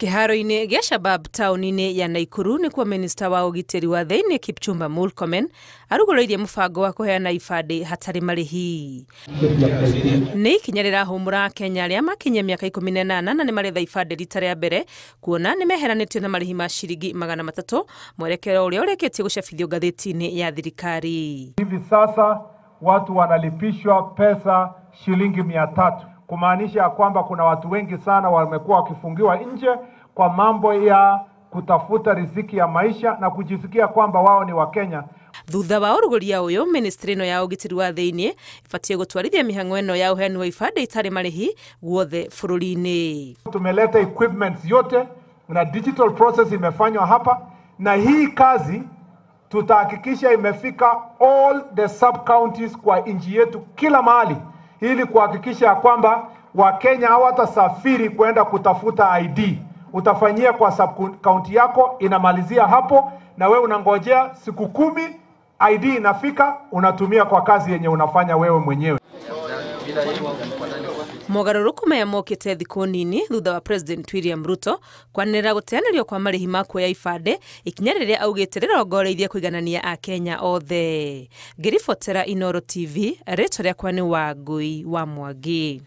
Kĩharo-inĩ gĩa Shabab taũni-inĩ ya Naikuru nĩkuo minista wa ũgitĩri wa thĩinĩ Kipchumba Murkomen arugũrĩirie mũbango wa kũheana ibandĩ hatarĩ marĩhi. Nĩ ikinya rĩrahũmũra Akenya arĩa makinyia mĩaka 18 na nĩ maretha ibandĩ rita rĩa mbere kuona nĩ meheranĩtio na marĩhi ma ciringi 300, mwerekero ũrĩa ũrĩkĩtie gũcabithio ngathĩti-inĩ ya thirikari. Hivi sasa watu wanalipishwa pesa shilingi 300, kumaanisha kwamba kuna watu wengi sana wamekuwa wakifungiwa nje kwa mambo ya kutafuta riziki ya maisha na kujisikia kwamba wao ni Wakenya. Thutha wa ũrugũria ũyũ, ministry ĩno ya ũgitĩri wa thĩinĩ ĩbatiĩ gũtwarithia mĩhang'o ĩno ya ũheani wa ibandĩ itarĩ marĩhi guothe bũrũri-inĩ. Tumeleta equipment yote na digital process imefanywa hapa, na hii kazi tutahakikisha imefika all the sub counties kwa nchi yetu kila mahali, ili kuhakikisha kwamba Wakenya hawatasafiri kwenda kutafuta ID. Utafanyia kwa sub county yako, inamalizia hapo, na we unangojea siku 10, ID inafika, unatumia kwa kazi yenye unafanya wewe mwenyewe. Mogarũrũku maya mokĩte thikũ nini thutha wa President William Ruto kwanĩrĩra gũteanĩrio kwa marĩhi ma kuoya ibandĩ, ikinya rĩrĩa augĩte rĩrongoreirie kũiganania Akenya othe. Ngĩribotera Inooro TV, rĩtwa rĩakwa nĩ Wangui wa Mwangi.